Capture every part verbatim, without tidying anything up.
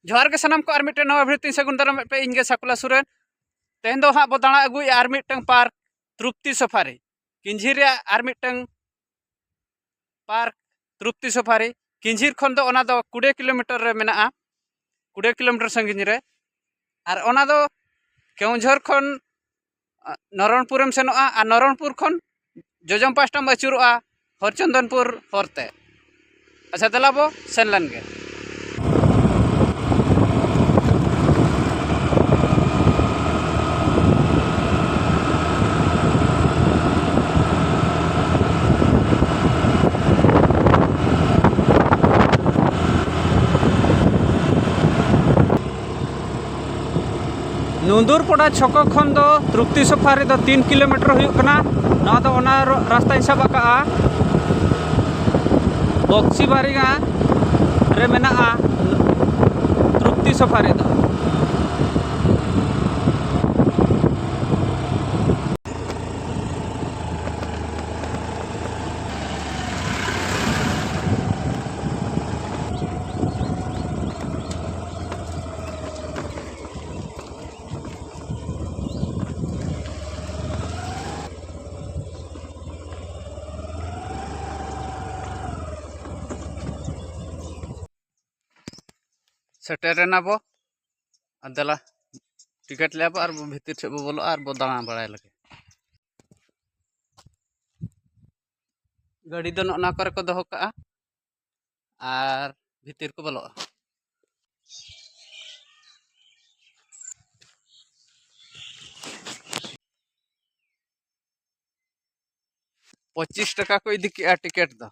ᱡᱚᱦᱟᱨ ᱜᱮ ᱥᱟᱱᱟᱢ ᱠᱚ, ᱟᱨ ᱢᱤᱫᱴᱮᱱ ᱱᱟᱣᱟ ᱵᱷᱤᱰᱤᱭᱳ ᱛᱤᱧ ᱥᱟᱹᱜᱩᱱ ᱫᱟᱨᱟᱢᱮᱫ ᱯᱮ᱾ ᱤᱧ ᱜᱮ ᱥᱟᱠᱩᱞᱟ ᱥᱩᱨᱮᱱ᱾ ᱛᱮᱦᱮᱧ ᱫᱚ ᱦᱟᱸᱜ ᱵᱚ ᱫᱟᱬᱟ ᱟᱹᱜᱩᱭᱮᱫᱼᱟ ᱟᱨ ᱢᱤᱫᱴᱟᱝ ᱯᱟᱨᱠ, ᱛᱨᱩᱯᱛᱤ ᱥᱟᱯᱷᱟᱨᱤ᱾ ᱠᱤᱧᱡᱷᱤᱨ ᱨᱮᱭᱟᱜ ᱟᱨ ᱢᱤᱫᱴᱟᱝ ᱯᱟᱨᱠ, ᱛᱨᱩᱯᱛᱤ ᱥᱟᱯᱷᱟᱨᱤ᱾ ᱠᱤᱧᱡᱷᱤᱨ ᱠᱷᱚᱱ ᱫᱚ ᱚᱱᱟ ᱫᱚ ᱠᱩᱲᱤ ᱠᱤᱞᱳᱢᱤᱴᱟᱨ ᱨᱮ ᱢᱮᱱᱟᱜᱼᱟ, ᱠᱩᱲᱤ ᱠᱤᱞᱳᱢᱤᱴᱟᱨ ᱥᱟᱺᱜᱤᱧ ᱨᱮ᱾ ᱟᱨ ᱚᱱᱟ ᱫᱚ ᱠᱮᱣᱚᱱᱡᱷᱚᱨ ᱠᱷᱚᱱ ᱱᱚᱨᱚᱱᱯᱩᱨᱮᱢ ᱥᱮᱱᱚᱜᱼᱟ, ᱟᱨ ᱱᱚᱨᱚᱱᱯᱩᱨ ᱠᱷᱚᱱ ᱡᱚᱡᱚᱢ ᱯᱟᱥᱴᱟᱢ ᱟᱹᱪᱩᱨᱚᱜᱼᱟ ᱦᱚᱨᱪᱚᱱᱫᱚᱱᱯᱩᱨ ᱦᱚᱨᱛᱮ᱾ ᱟᱪᱪᱷᱟ, ᱫᱮᱞᱟ ᱵᱚ ᱥᱮᱱ ᱞᱮᱱ ᱜᱮ᱾ ᱱᱩᱱᱫᱩᱨᱯᱚᱰᱟ ᱪᱷᱚᱠᱚ ᱠᱷᱚᱱ ᱫᱚ ᱛᱨᱩᱯᱛᱤ ᱥᱚᱯᱷᱟ ᱨᱮᱫᱚ ᱛᱤᱱ ᱠᱤᱞᱳᱢᱤᱴᱟᱨ ᱦᱩᱭᱩᱜ ᱠᱟᱱᱟ᱾ ᱱᱚᱣᱟ ᱫᱚ ᱚᱱᱟ ᱨᱚ-, ᱨᱟᱥᱛᱟᱧ ᱥᱟᱵ ᱟᱠᱟᱜᱼᱟ᱾ ᱵᱚᱠᱥᱤ ᱵᱟᱨᱤᱜᱟ ᱨᱮ ᱢᱮᱱᱟᱜᱼᱟ ᱛᱨᱩᱯᱛᱤ ᱥᱚᱯᱷᱟ ᱨᱮᱫᱚ᱾ ᱥᱮᱴᱮᱨ ᱮᱱᱟ ᱵᱚ᱾ ᱟᱨ ᱫᱮᱞᱟ, ᱴᱤᱠᱤᱴ ᱞᱮᱭᱟ ᱵᱚ ᱟᱨ ᱵᱚ ᱵᱷᱤᱛᱤᱨ ᱥᱮᱫ ᱵᱚ ᱵᱚᱞᱚᱜᱼᱟ ᱟᱨ ᱵᱚ ᱫᱟᱬᱟ ᱵᱟᱲᱟᱭ ᱞᱟᱹᱜᱤᱫ᱾ ᱜᱟᱹᱰᱤ ᱫᱚ ᱱᱚᱜᱼᱚ ᱱᱟ ᱠᱚᱨᱮ ᱠᱚ ᱫᱚᱦᱚ ᱠᱟᱜᱼᱟ ᱟᱨ ᱵᱷᱤᱛᱤᱨ ᱠᱚ ᱵᱚᱞᱚᱜᱼᱟ᱾ ᱯᱚᱸᱪᱤᱥ ᱴᱟᱠᱟ ᱠᱚ ᱤᱫᱤ ᱠᱮᱜᱼᱟ ᱴᱤᱠᱤᱴ ᱫᱚ᱾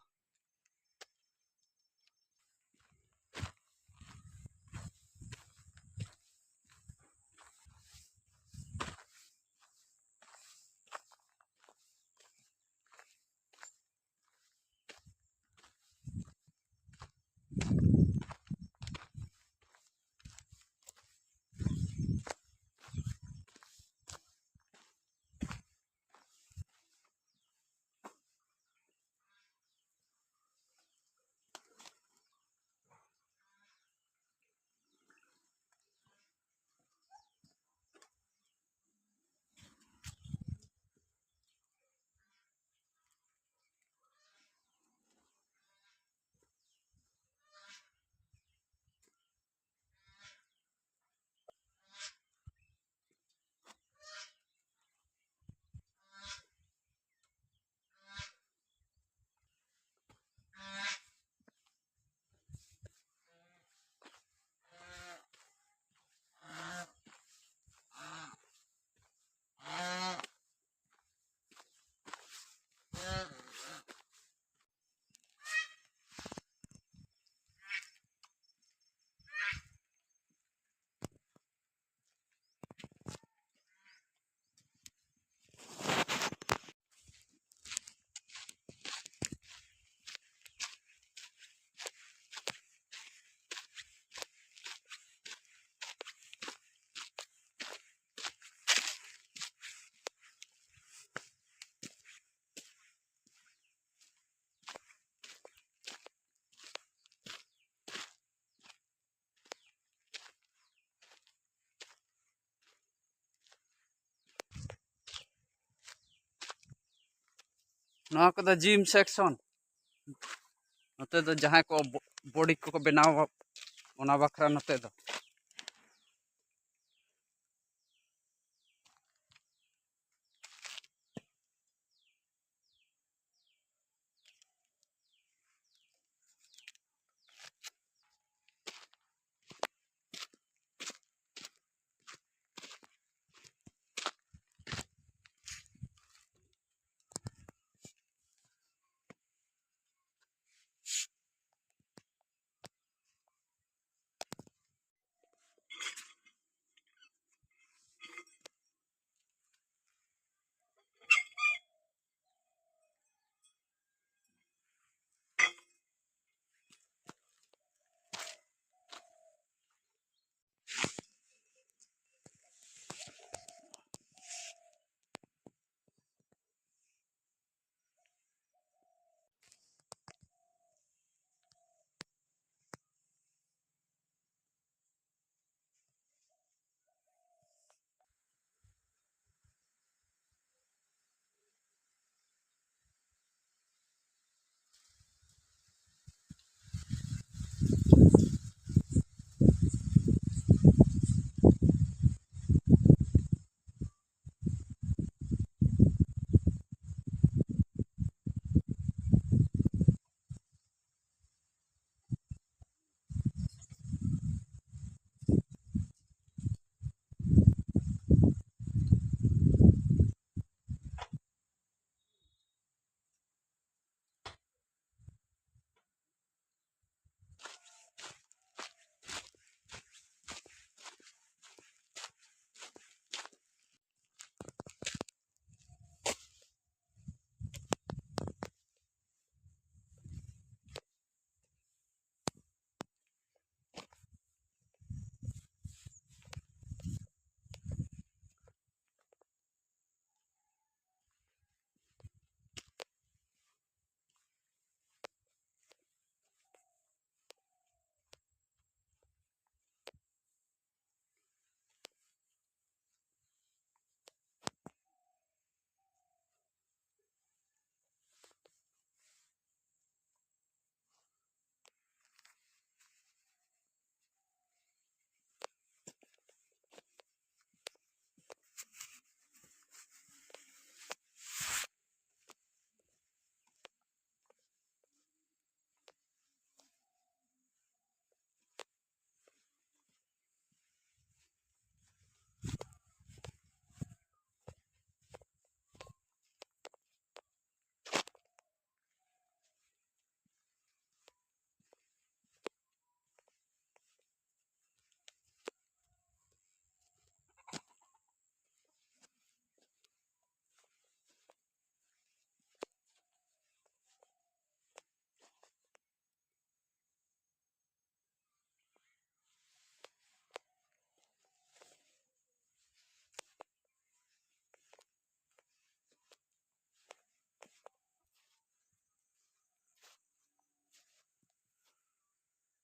ᱱᱚᱣᱟ ᱠᱚᱫᱚ ᱡᱤᱢ ᱥᱮᱠᱥᱚᱱ᱾ ᱱᱚᱛᱮ ᱫᱚ ᱡᱟᱦᱟᱸᱭ ᱠᱚ ᱵᱚ-, ᱵᱚᱰᱤ ᱠᱚᱠᱚ ᱵᱮᱱᱟᱣᱟ, ᱚᱱᱟ ᱵᱟᱠᱷᱨᱟ ᱱᱚᱛᱮ ᱫᱚ᱾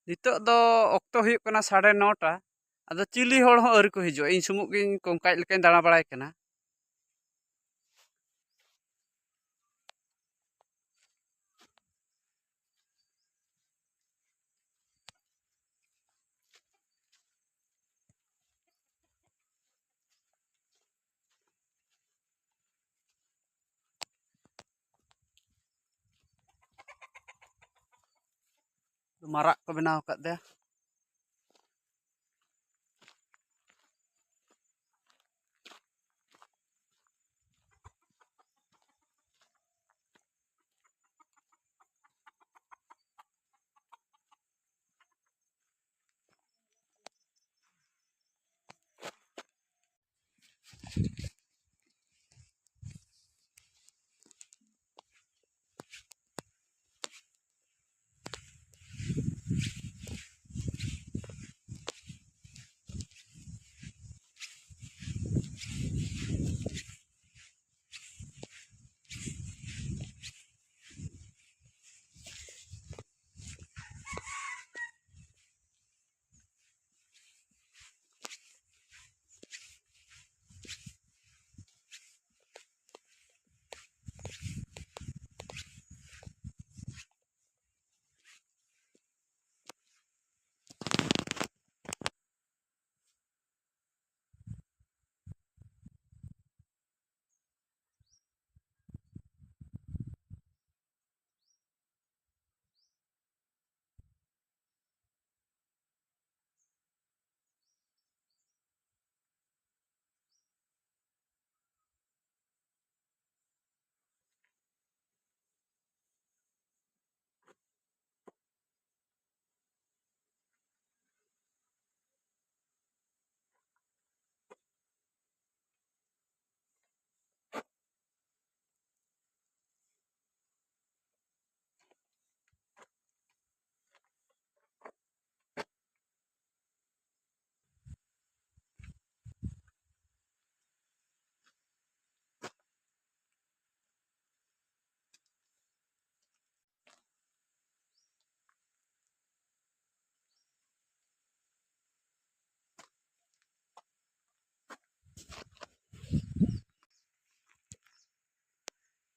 ᱱᱤᱛᱚᱜ ᱫᱚ ᱚᱠᱛᱚ ᱦᱩᱭᱩᱜ ᱠᱟᱱᱟ ᱥᱟᱲᱮ ᱱᱚᱴᱟ᱾ ᱟᱫᱚ ᱪᱤᱞᱤ ᱦᱚᱲ ᱦᱚᱸ ᱟᱹᱣᱨᱤ ᱠᱚ ᱦᱤᱡᱩᱜᱼᱟ᱾ ᱤᱧ ᱥᱩᱢᱩᱝ ᱜᱤᱧ ᱠᱚᱝᱠᱟᱭᱤᱡ ᱞᱮᱠᱟᱧ ᱫᱟᱬᱟ ᱵᱟᱲᱟᱭ ᱠᱟᱱᱟ᱾ ᱢᱟᱨᱟᱜ ᱠᱚ ᱵᱮᱱᱟᱣ ᱟᱠᱟᱫ ᱛᱟᱭᱟ᱾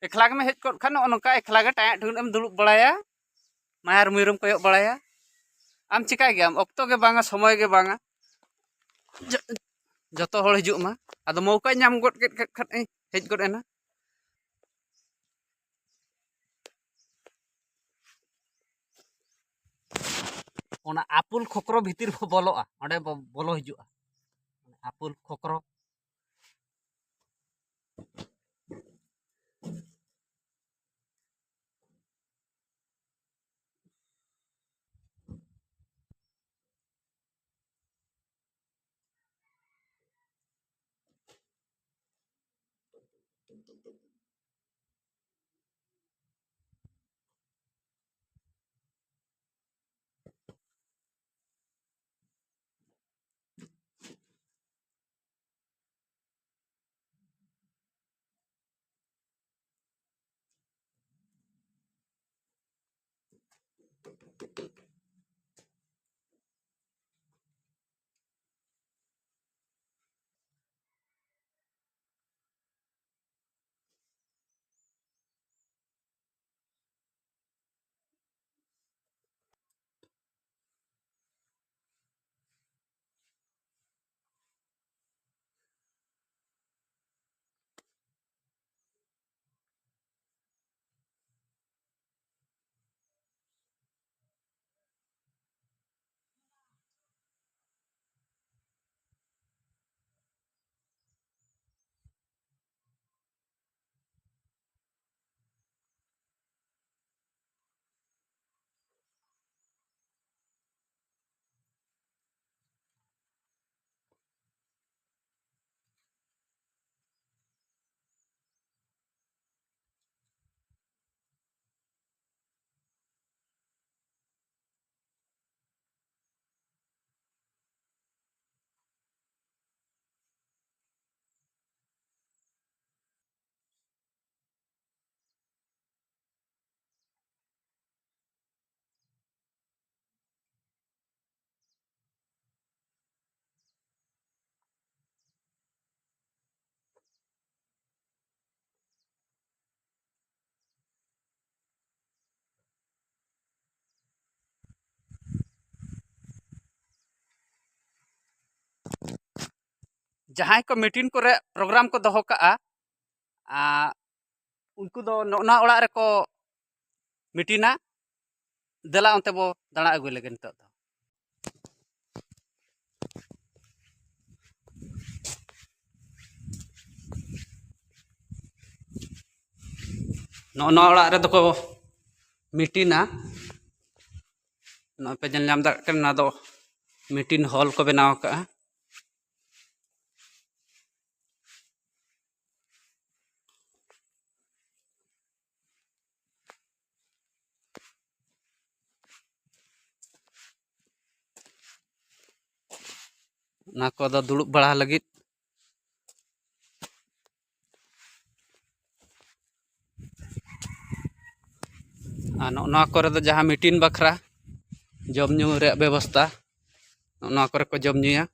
ᱮᱠᱞᱟ ᱜᱮᱢ ᱦᱮᱡ ᱠᱚᱜ ᱠᱷᱟᱱ, ᱱᱚᱜᱼᱚ ᱱᱚᱝᱠᱟ ᱮᱠᱞᱟ ᱜᱮ ᱴᱟᱭᱟᱜ ᱴᱷᱩᱱ ᱮᱢ ᱫᱩᱲᱩᱵ ᱵᱟᱲᱟᱭᱟ, ᱢᱟᱭᱟᱨ ᱢᱩᱭᱨᱮᱢ ᱠᱚᱭᱚᱜ ᱵᱟᱲᱟᱭᱟ᱾ ᱟᱢ ᱪᱤᱠᱟᱹᱭ ᱜᱮᱭᱟᱢ? ᱚᱠᱛᱚ ᱜᱮ ᱵᱟᱝᱟ, ᱥᱚᱢᱚᱭ ᱜᱮ ᱵᱟᱝᱟ᱾ ᱡᱚ- ᱡᱚᱛᱚ ᱦᱚᱲ ᱦᱤᱡᱩᱜ ᱢᱟ᱾ ᱟᱫᱚ ᱢᱚᱣᱠᱟᱧ ᱧᱟᱢ ᱜᱚᱫ ᱠᱮᱫ ᱠᱷᱟᱱ ᱤᱧ ᱦᱮᱡ ᱜᱚᱫ ᱮᱱᱟ᱾ ᱚᱱᱟ ᱟᱯᱩᱞ ᱠᱷᱚᱠᱨᱚ ᱵᱷᱤᱛᱤᱨ ᱵᱚ ᱵᱚᱞᱚᱜᱼᱟ, ᱚᱸᱰᱮ ᱵᱚ ᱵᱚᱞᱚ ᱦᱤᱡᱩᱜᱼᱟ᱾ ᱟᱯᱩᱞ ᱠᱷᱚᱠᱨᱚ᱾ ᱡᱟᱦᱟᱸᱭ ᱠᱚ ᱢᱤᱴᱤᱝ ᱠᱚᱨᱮ ᱯᱨᱳᱜᱨᱟᱢ ᱠᱚ ᱫᱚᱦᱚ ᱠᱟᱜᱼᱟ, ᱟᱨ ᱩᱱᱠᱩ ᱫᱚ ᱱᱚᱜᱼᱚ ᱱᱚᱣᱟ ᱚᱲᱟᱜ ᱨᱮᱠᱚ ᱢᱤᱴᱤᱝᱟ᱾ ᱫᱮᱞᱟ ᱚᱱᱛᱮ ᱵᱚ ᱫᱟᱬᱟ ᱟᱹᱜᱩᱭ ᱞᱮᱜᱮ ᱱᱤᱛᱚᱜ ᱫᱚ᱾ ᱱᱚᱜᱼᱚ ᱱᱚᱣᱟ ᱚᱲᱟᱜ ᱨᱮᱫᱚ ᱠᱚ ᱢᱤᱴᱤᱝᱟ᱾ ᱱᱚᱜᱼᱚᱭ ᱯᱮ ᱧᱮᱞ ᱧᱟᱢ ᱫᱟᱲᱮᱭᱟᱜ ᱠᱟᱱᱟ, ᱱᱚᱣᱟ ᱫᱚ ᱢᱤᱴᱤᱝ ᱦᱚᱞ ᱠᱚ ᱵᱮᱱᱟᱣ ᱟᱠᱟᱫᱼᱟ᱾ ᱚᱱᱟ ᱠᱚᱫᱚ ᱫᱩᱲᱩᱵ ᱵᱟᱲᱟ ᱞᱟᱹᱜᱤᱫ᱾ ᱟᱨ ᱱᱚᱜᱼᱚ ᱱᱚᱣᱟ ᱠᱚᱨᱮ ᱫᱚ ᱡᱟᱦᱟᱸ ᱢᱤᱴᱤᱝ ᱵᱟᱠᱷᱨᱟ ᱡᱚᱢ ᱧᱩ ᱨᱮᱭᱟᱜ ᱵᱮᱵᱚᱥᱛᱟ, ᱱᱚᱜᱼᱚ ᱱᱚᱣᱟ ᱠᱚᱨᱮ ᱠᱚ ᱡᱚᱢ ᱧᱩᱭᱟ᱾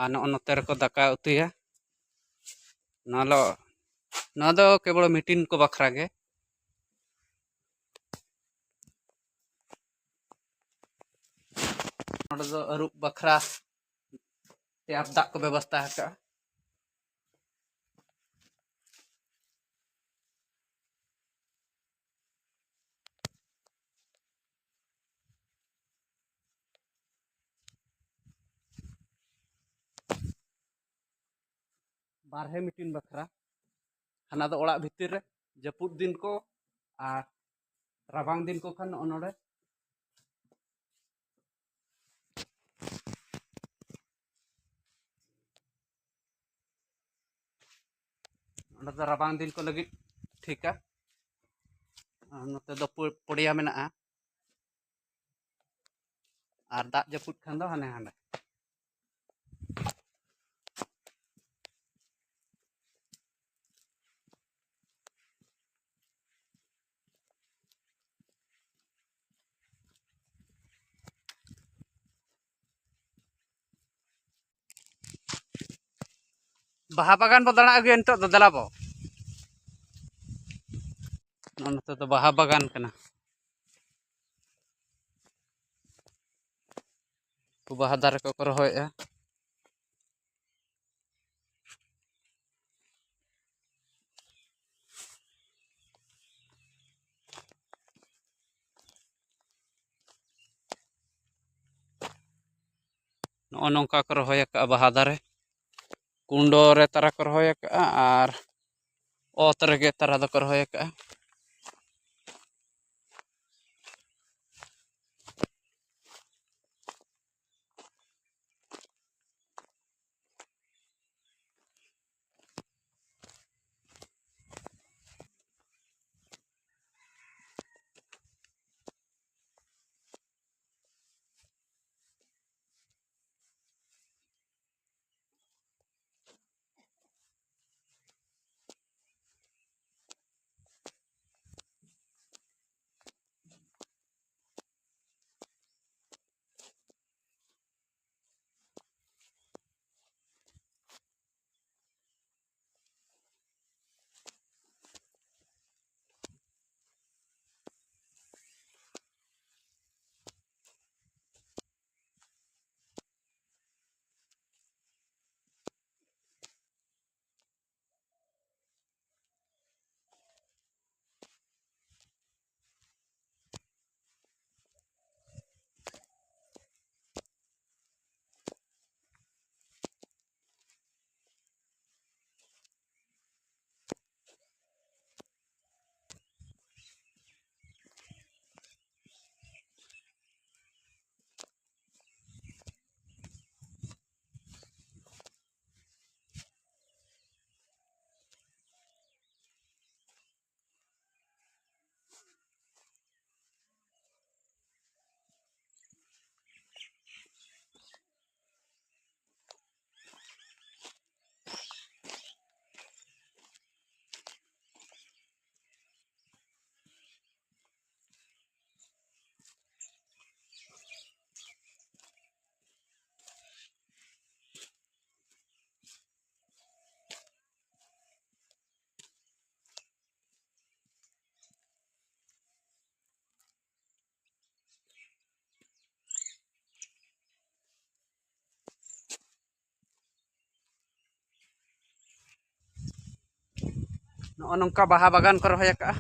ᱟᱨ ᱱᱚᱜᱼᱚ ᱱᱚᱛᱮ ᱨᱮᱠᱚ ᱫᱟᱠᱟ ᱩᱛᱩᱭᱟ᱾ ᱱᱚᱣᱟ ᱞᱚ-, ᱱᱚᱣᱟ ᱫᱚ ᱠᱮᱵᱚᱞ ᱢᱤᱴᱤᱝ ᱠᱚ ᱵᱟᱠᱷᱨᱟ ᱜᱮ᱾ ᱱᱚᱰᱮ ᱫᱚ ᱟᱹᱨᱩᱵ ᱵᱟᱠᱷᱨᱟ ᱴᱮᱯ ᱫᱟᱜ ᱠᱚ ᱵᱮᱵᱚᱥᱛᱷᱟ ᱟᱠᱟᱫᱼᱟ᱾ ᱵᱟᱨᱦᱮ ᱢᱤᱴᱤᱝ ᱵᱟᱠᱷᱨᱟ᱾ ᱦᱟᱱᱟ ᱫᱚ ᱚᱲᱟᱜ ᱵᱷᱤᱛᱤᱨ ᱨᱮ, ᱡᱟᱹᱯᱩᱫ ᱫᱤᱱ ᱠᱚ ᱟᱨ ᱨᱟᱵᱟᱝ ᱫᱤᱱ ᱠᱚ ᱠᱷᱟᱱ ᱱᱚᱜᱼᱚ ᱱᱚᱰᱮ᱾ ᱚᱸᱰᱮ ᱫᱚ ᱨᱟᱵᱟᱝ ᱫᱤᱱ ᱠᱚ ᱞᱟᱹᱜᱤᱫ ᱴᱷᱤᱠᱟ᱾ ᱟᱨ ᱱᱚᱛᱮ ᱫᱚ ᱯᱚ-, ᱯᱚᱲᱤᱭᱟ ᱢᱮᱱᱟᱜᱼᱟ᱾ ᱟᱨ ᱫᱟᱜ ᱡᱟᱹᱯᱩᱫ ᱠᱷᱟᱱ ᱫᱚ ᱦᱟᱱᱮ ᱦᱟᱸᱰᱮ᱾ ᱵᱟᱦᱟ ᱵᱟᱜᱟᱱ ᱵᱚ ᱫᱟᱬᱟ ᱟᱹᱜᱩᱭᱟ ᱱᱤᱛᱚᱜ ᱫᱚ, ᱫᱮᱞᱟ ᱵᱚ᱾ ᱱᱚᱜᱼᱚ ᱱᱚᱛᱮ ᱫᱚ ᱵᱟᱦᱟ ᱵᱟᱜᱟᱱ ᱠᱟᱱᱟ᱾ ᱵᱟᱦᱟ ᱫᱟᱨᱮ ᱠᱚᱠᱚ ᱨᱚᱦᱚᱭᱮᱫᱼᱟ᱾ ᱱᱚᱜᱼᱚ ᱱᱚᱝᱠᱟ ᱠᱚ ᱨᱚᱦᱚᱭ ᱟᱠᱟᱫᱼᱟ ᱵᱟᱦᱟ ᱫᱟᱨᱮ᱾ ᱠᱩᱸᱰᱚ ᱨᱮ ᱛᱟᱨᱟ ᱠᱚ ᱨᱚᱦᱚᱭ ᱟᱠᱟᱫᱼᱟ ᱟᱨ ᱚᱛ ᱨᱮᱜᱮ ᱛᱟᱨᱟ ᱫᱚᱠᱚ ᱨᱚᱦᱚᱭ ᱟᱠᱟᱫᱼᱟ᱾ ᱱᱚᱜᱼᱚ ᱱᱚᱝᱠᱟ ᱵᱟᱦᱟ ᱵᱟᱜᱟᱱ ᱠᱚ ᱨᱚᱦᱚᱭ ᱟᱠᱟᱫᱼᱟ,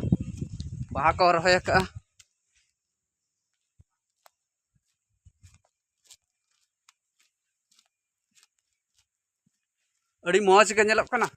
ᱵᱟᱦᱟ ᱠᱚ ᱨᱚᱦᱚᱭ ᱟᱠᱟᱫᱼᱟ᱾ ᱟᱹᱰᱤ ᱢᱚᱡᱽ ᱜᱮ ᱧᱮᱞᱚᱜ ᱠᱟᱱᱟ᱾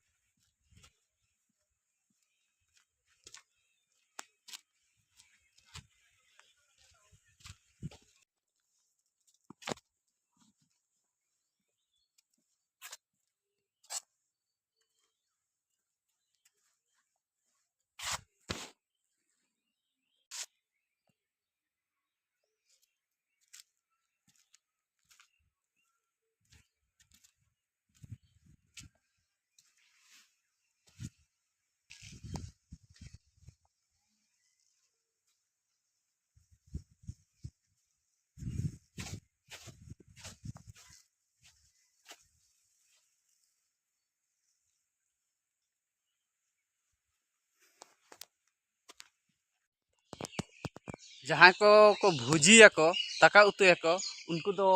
ᱡᱟᱦᱟᱸᱭ ᱠᱚ ᱠᱚ ᱵᱷᱩᱡᱤᱭᱟᱠᱚ, ᱫᱟᱠᱟ ᱩᱛᱩᱭᱟᱠᱚ, ᱩᱱᱠᱩ ᱫᱚ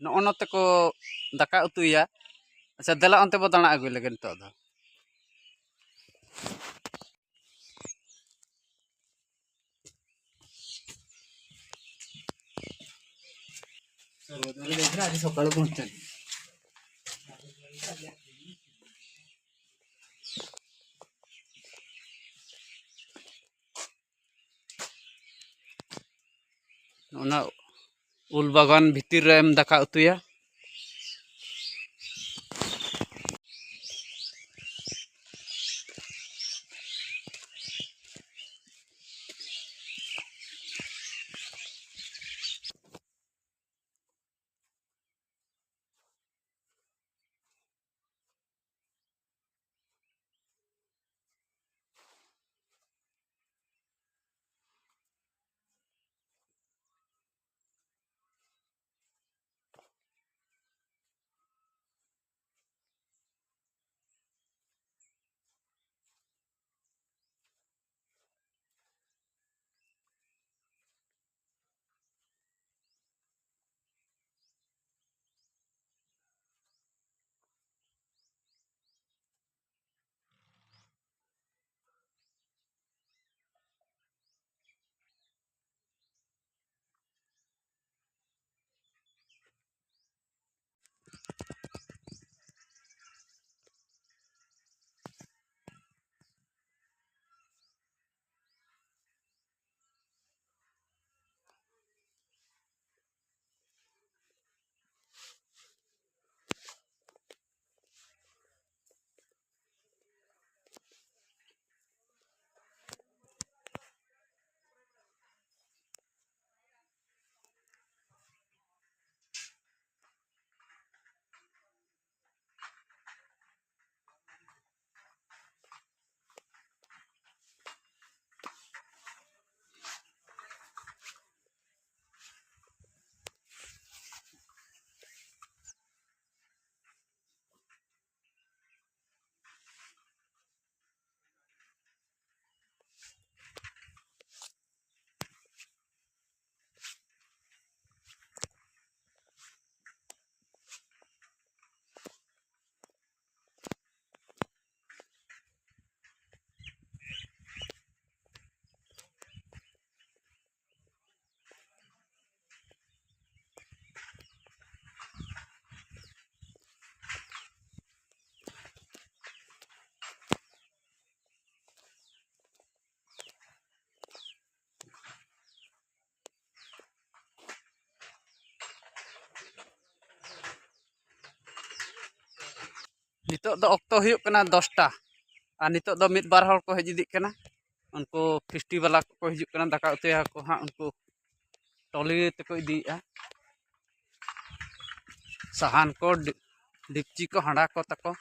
ᱱᱚᱜᱼᱚ ᱱᱚᱛᱮ ᱠᱚ ᱫᱟᱠᱟ ᱩᱛᱩᱭᱟ᱾ ᱟᱪᱪᱷᱟ, ᱫᱮᱞᱟ ᱚᱱᱛᱮ ᱵᱚ ᱫᱟᱬᱟ ᱟᱹᱜᱩᱭ ᱞᱮᱜᱮ ᱱᱤᱛᱚᱜ ᱫᱚ᱾ ᱚᱱᱟ ᱩᱞ ᱵᱟᱜᱟᱱ ᱵᱷᱤᱛᱤᱨ ᱨᱮᱢ ᱫᱟᱠᱟ ᱩᱛᱩᱭᱟ᱾ ᱱᱤᱛᱚᱜ ᱫᱚ ᱚᱠᱛᱚ ᱦᱩᱭᱩᱜ ᱠᱟᱱᱟ ᱫᱚᱥᱴᱟ, ᱟᱨ ᱱᱤᱛᱚᱜ ᱫᱚ ᱢᱤᱫ ᱵᱟᱨ ᱦᱚᱲ ᱠᱚ ᱦᱮᱡ ᱤᱫᱤᱜ ᱠᱟᱱᱟ᱾ ᱩᱱᱠᱩ ᱯᱷᱤᱥᱴᱤ ᱵᱟᱞᱟ ᱠᱚᱠᱚ ᱦᱤᱡᱩᱜ ᱠᱟᱱᱟ, ᱫᱟᱠᱟ ᱩᱛᱩᱭᱟᱠᱚ ᱦᱟᱸᱜ, ᱩᱱᱠᱩ ᱴᱚᱞᱤ ᱛᱮᱠᱚ ᱤᱫᱤᱭᱮᱫᱼᱟ᱾ ᱥᱟᱦᱟᱱ ᱠᱚ, ᱰᱤ-, ᱰᱤᱯᱪᱤ ᱠᱚ, ᱦᱟᱸᱰᱟ ᱠᱚ ᱛᱟᱠᱚ᱾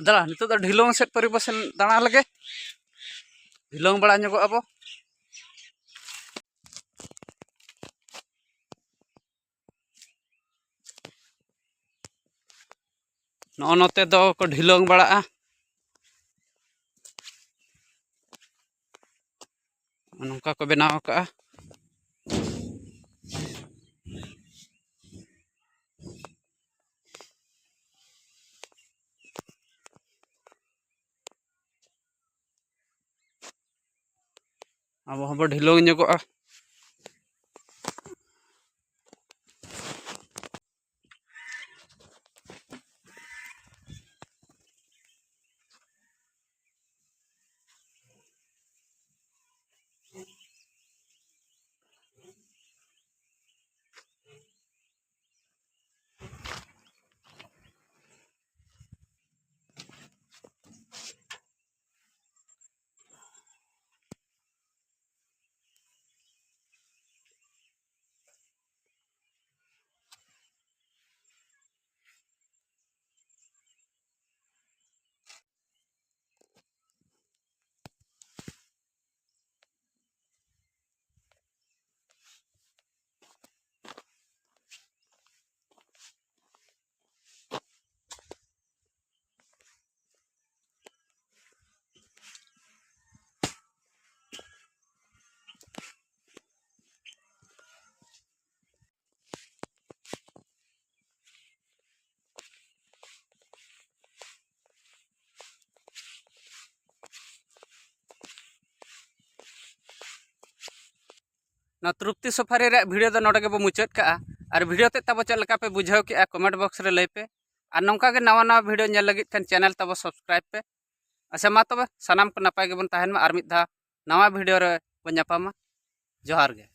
ᱫᱟᱫᱟ, ᱱᱤᱛᱚᱜ ᱫᱚ ᱰᱷᱤᱞᱚᱝ ᱥᱮᱫ ᱯᱚᱨᱤᱵᱚᱥᱮᱱ ᱫᱟᱬᱟ ᱞᱮᱜᱮ, ᱰᱷᱤᱞᱚᱝ ᱵᱟᱲᱟ ᱧᱚᱜᱚᱜ ᱟᱵᱚ᱾ ᱱᱚᱜᱼᱚ ᱱᱚᱛᱮ ᱫᱚ ᱠᱚ ᱰᱷᱤᱞᱚᱝ ᱵᱟᱲᱟᱜᱼᱟ᱾ ᱱᱚᱝᱠᱟ ᱠᱚ ᱵᱮᱱᱟᱣ ᱟᱠᱟᱜᱼᱟ᱾ ᱟᱵᱚ ᱦᱚᱸᱵᱚ ᱰᱷᱤᱞᱟᱹᱣ ᱧᱚᱜᱚᱜᱼᱟ᱾ ᱱᱚᱣᱟ ᱛᱨᱩᱯᱛᱤ ᱥᱟᱯᱷᱟᱨᱤ ᱨᱮᱭᱟᱜ ᱵᱷᱤᱰᱤᱭᱳ ᱫᱚ ᱱᱚᱰᱮ ᱜᱮᱵᱚ ᱢᱩᱪᱟᱹᱫ ᱠᱟᱜᱼᱟ᱾ ᱟᱨ ᱵᱷᱤᱰᱤᱭᱳ ᱛᱮᱫ ᱛᱟᱵᱚ ᱪᱮᱫ ᱞᱮᱠᱟ ᱯᱮ ᱵᱩᱡᱷᱟᱹᱣ ᱠᱮᱜᱼᱟ, ᱠᱚᱢᱮᱱᱴ ᱵᱚᱠᱥ ᱨᱮ ᱞᱟᱹᱭ ᱯᱮ᱾ ᱟᱨ ᱱᱚᱝᱠᱟ ᱜᱮ ᱱᱟᱣᱟ ᱱᱟᱣᱟ ᱵᱷᱤᱰᱤᱭᱳ ᱧᱮᱞ ᱞᱟᱹᱜᱤᱫ ᱠᱷᱟᱱ ᱪᱮᱱᱮᱞ ᱛᱟᱵᱚ ᱥᱟᱵᱥᱠᱨᱟᱭᱤᱵᱽ ᱯᱮ᱾ ᱟᱪᱪᱷᱟ, ᱢᱟ ᱛᱚᱵᱮ ᱥᱟᱱᱟᱢ ᱠᱚ ᱱᱟᱯᱟᱭ ᱜᱮᱵᱚᱱ ᱛᱟᱦᱮᱱ ᱢᱟ᱾ ᱟᱨ ᱢᱤᱫ ᱫᱷᱟᱣ ᱱᱟᱣᱟ ᱵᱷᱤᱰᱤᱭᱳ ᱨᱮ ᱵᱚᱱ ᱧᱟᱯᱟᱢᱟ᱾ ᱡᱚᱦᱟᱨ ᱜᱮ᱾